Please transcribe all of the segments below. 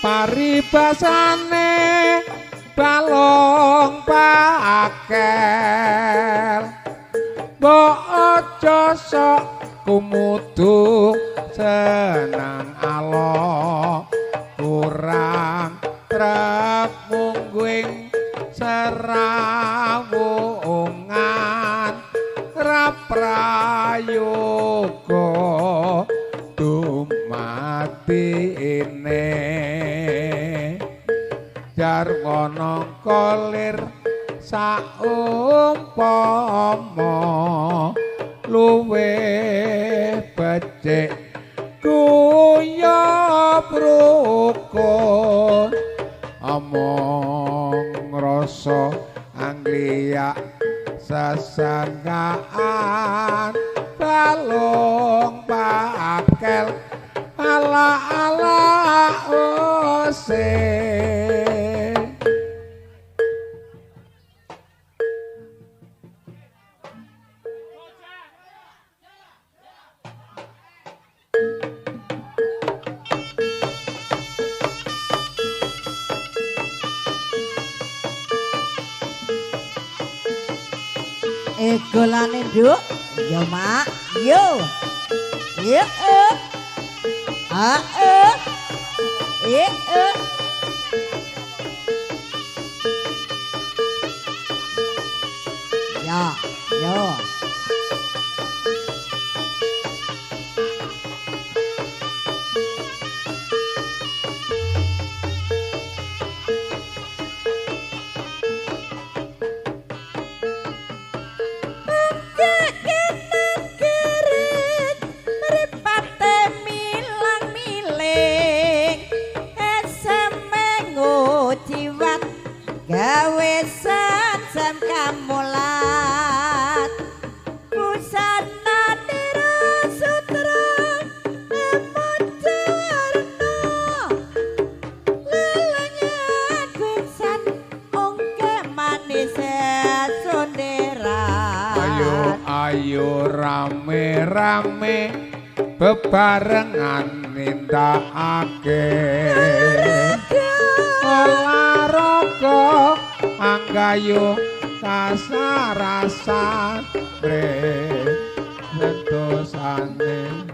Paribasane balung pakel mbok aja sok kumudu seneng ala kurang trep mungguing serawungan ra prayoga dumatine jarwa nangka lir saumpama luwih becik guyub rukun among rasa angliyak sesenggaan balung pakel ala ala ose. Golane nduk, yo mak, yo. Yo. A e. E e. Ya, yo. Ayo rame-rame bebarengan nindakake olahraga anggayu kasarasan bre sentosane.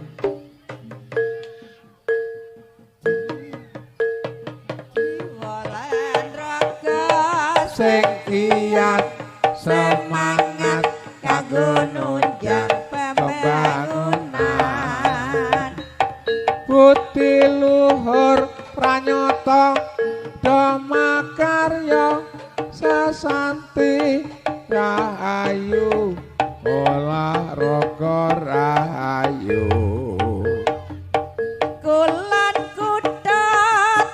Sing kiat semangat kanggo nunjang pembangunan budi luhur pranyata dharma karya sesanti rahayu olahraga rahayu. Kulon kutha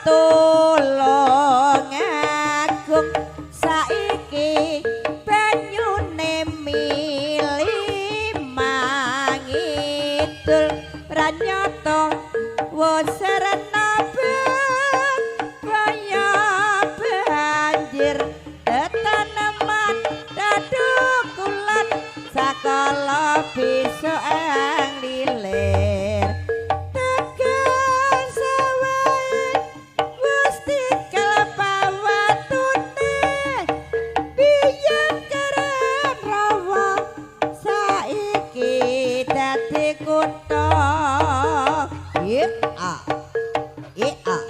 Tulungagung saiki banyune mili mangidul pranyata wasarana baya banjir tetaneman dadukulan sakala bisa ang lilir tegal sawahe wis tikel pawatune biyen keren rawa saiki dadi kutha. Ye a ye a.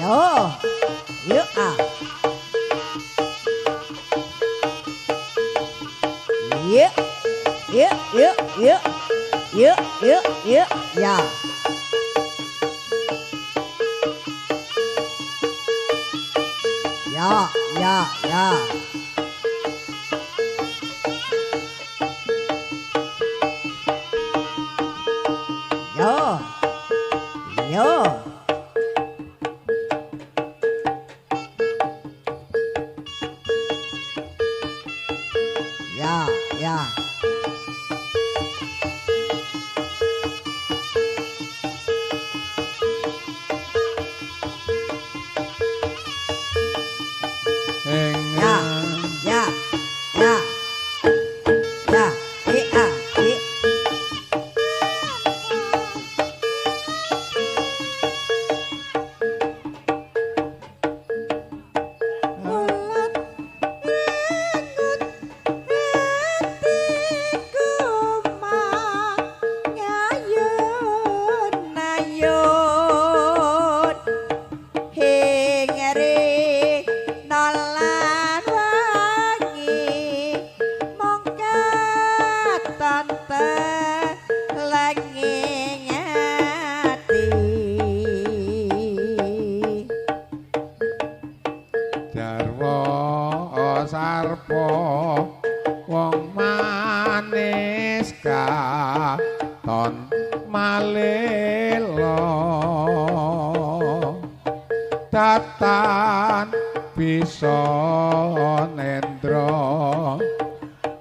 Yo, yo a. Yo, yo, yo, yo, yo, yo, yo, ya. Ya, ya, ya. Yo, yo. ya. Ya, ya, ya, ya, i a i. Mulat rengut hatiku mangayun ayun hingere nolan wangi mongka tante lenging ati. Jarwo sarpo wong manis katon malelo tatan bisa nendra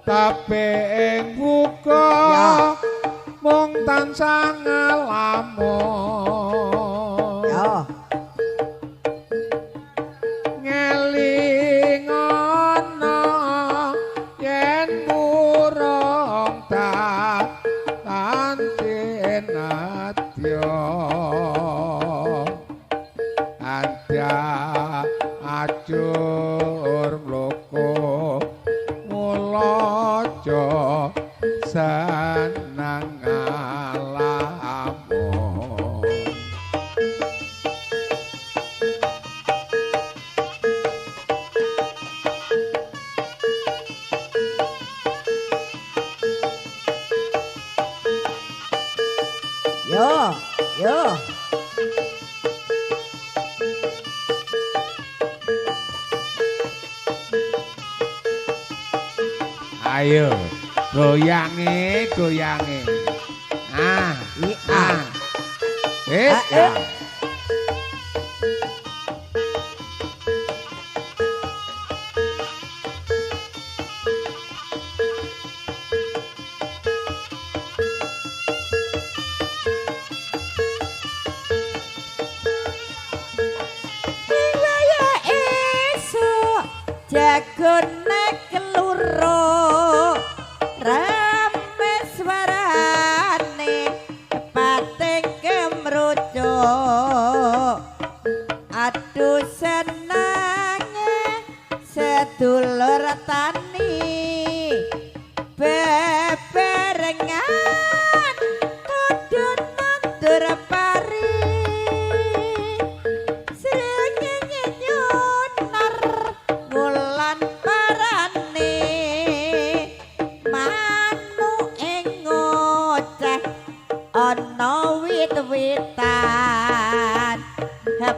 tapi ing buka Ya. mung tansah ngalamun. Ya. Ngelingono yen murung tatan tinadya anda acur mloko mula aja seneng ngalamun. Yo, yo. Ayo, goyange, goyange. Ah, I ah. a. Eh, Ah, ya. eh. Waya esuk jago nek keluro rame swarane pating kemrucuk aduh senenge sedulur tani bebarengan padha nandur pari srengenge nyonar wulan parane manuke ngoceh ana wit-witan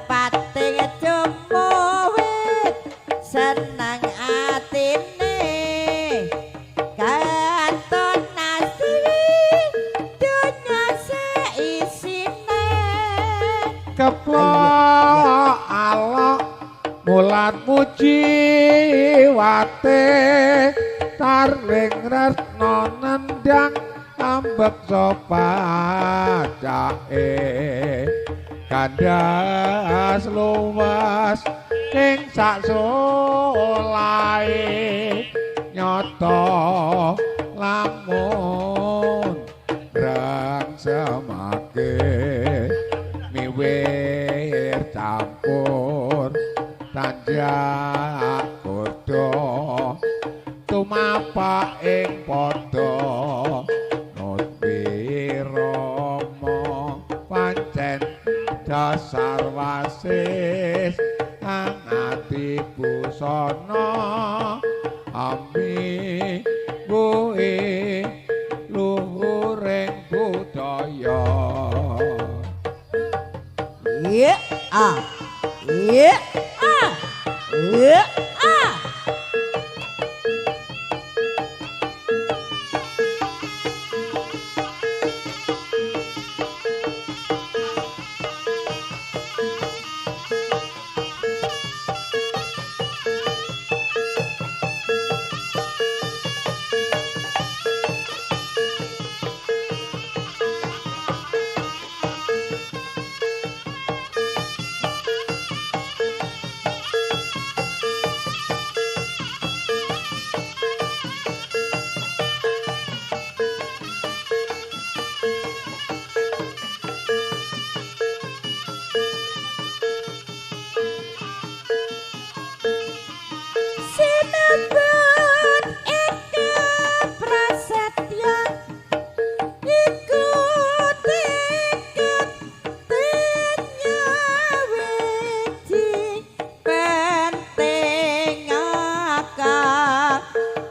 pating jemowit seneng atine katon nasi donya seisine. Keplok alok mulat muji wate tarling resna nendang ambek sopacake kandas luwes ing sak solahe nyata lamun rang semake miwir campur tanjak kodho tumapak ing padha nut wirama pancen dasar wasis angati busana ami buhe luhuring budaya. Iya, ah. Iya, ah. Iya, ah. Sinebut eke prasetya iku tiket tinyawiji penting akal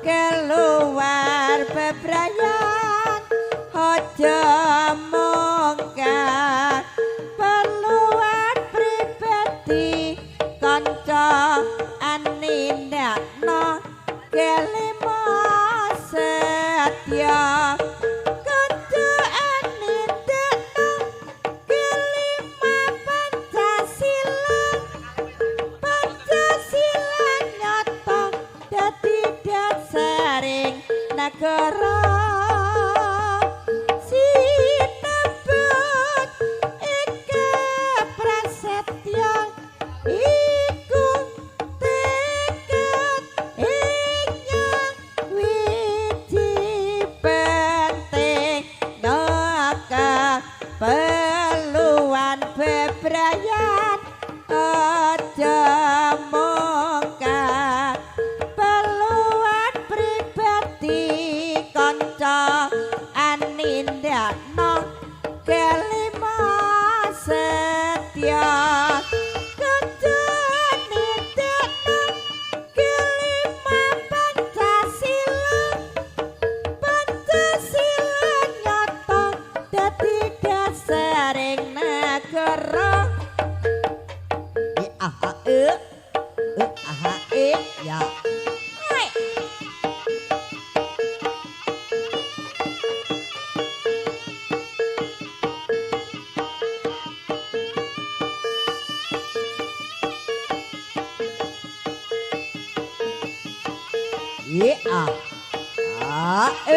keluar bebrayan aja mongkar perluan pribadi kanca anindakno kelima setya kanca anindakno kelima Pancasila Pancasila nyata dadi dasaring negara sinebut eke prasetya iku tekad ing nyawiji penting naka peluan bebrayan aja mongkar peluan pribadi kanca anindakno kelima setya kanca anindakno kelima Pancasila Pancasila nyata dadi dasaring negara. E a h e e a h e ya. Hai. E a a e.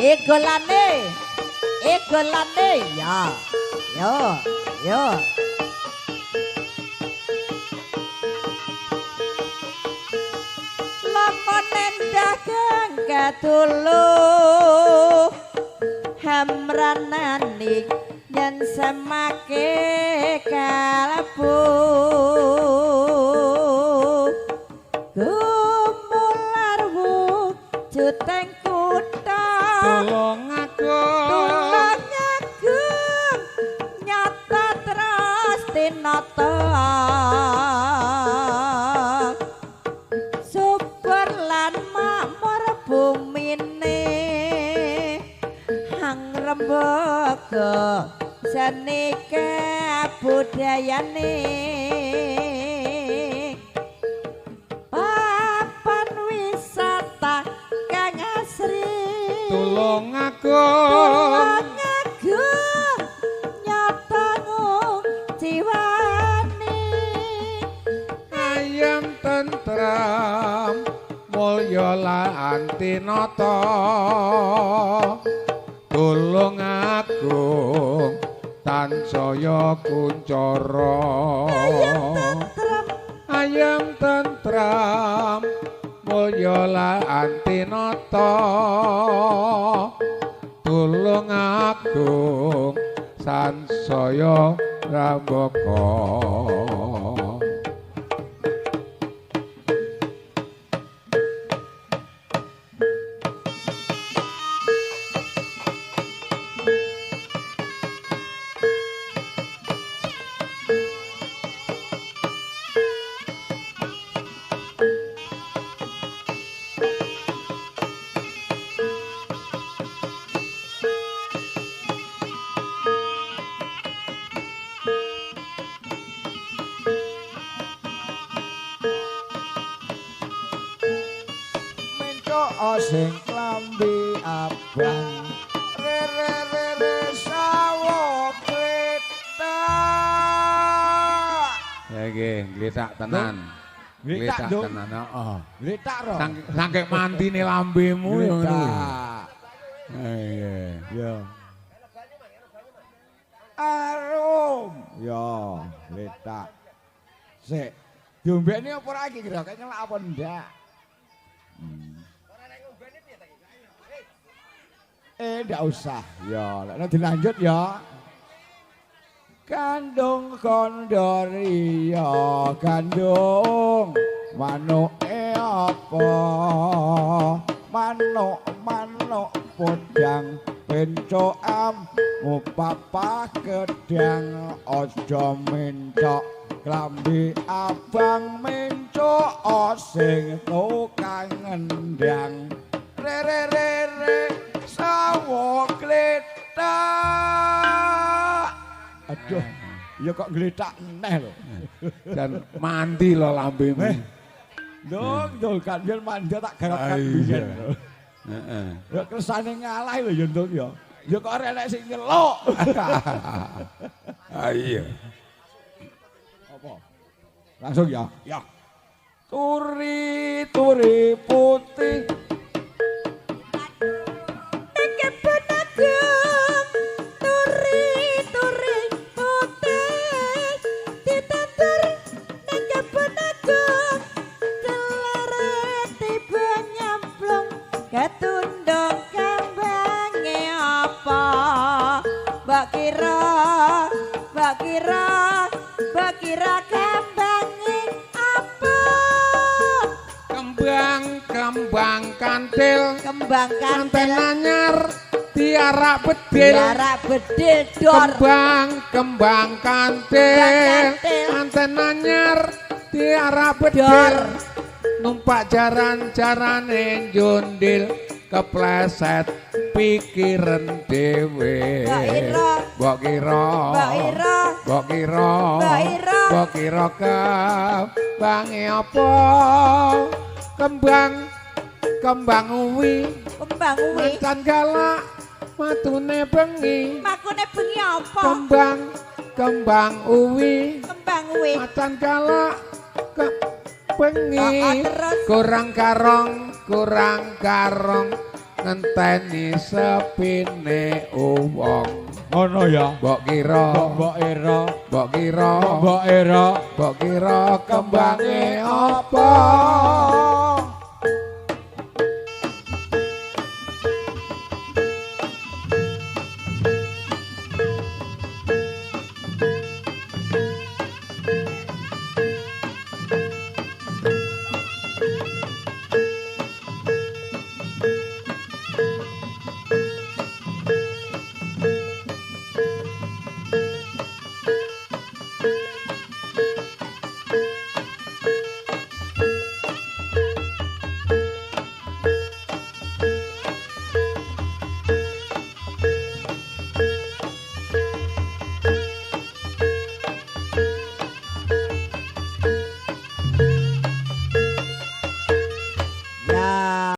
Egolane, egolane ya, yo, yo. Lamun dagang katulu hamranani yen semake kalebu gumular wujudeng kutha Tulungagung Tulungagung nyata terus tinata subur lan makmur bumine hang rembaga seni kabudayane papan wisata kang asri Tulungagung Tulungagung nyata jiwane ayem tentrem mulya lan tinata Tulungagung tansaya kuncara Ayem tentrem ayem tentrem mulya lan tinata Tulungagung sansaya rambaka. Mencok sing klambi abang re re re sawo kletak. Nggih, gletak tenan. Gletak tenan, heeh. Gletak ro. Saking mandine lambemu ya ngono. Iya. Ya. Arum. Ya, gletak. Sik, diombene apa ora iki kira kaya nyelak apa ndak? Ndak usah. Ya, lek dilanjut ya. Gandung kondoria gandung manuke apa? Manuk manuk podang pencokam mupapa gedang aja mencok klambi abang mencok sing tukang ngendang re re re re sawo gletak. Aduh, ya kok gletak neh lho. Dan mandi lho lambemu. Ndung, ndung kan yen mandi tak garapkan biyen. Heeh. Ya kersane ngalah lho ya ndung ya. Ya kok ora enek sing nyeluk. Ah iya. Apa? Langsung ya. Ya. Turi turi putih. Kebun agung turi turi putih ditandur nang kebun agung kelere tiba nyamplung ketundung kembange apa mbok kira mbok kira mbok kira kembange apa kembang kembang kantil kembang kantil kantil anyar tiara bedil tiara bedil dor kembang kembang kantil kantil. Kanten anyar tiara bedil Dor. Numpak jaran-jarane njundil kepleset pikiran dhewe. Mbok ira. Mbok kira Mbok ira. Mbok kira Mbok ira. Mbok kira kembange apa kembang kembang uwi kembang uwi macan galak matune bengi makune bengi apa kembang kembang uwi kembang uwi macan galak ke bengi Oh, terus. Kurang karong ngenteni sepine wong. Ngono ya. Mbok kira Mbok ira mbok kira mbok ira mbok kira kembange apa?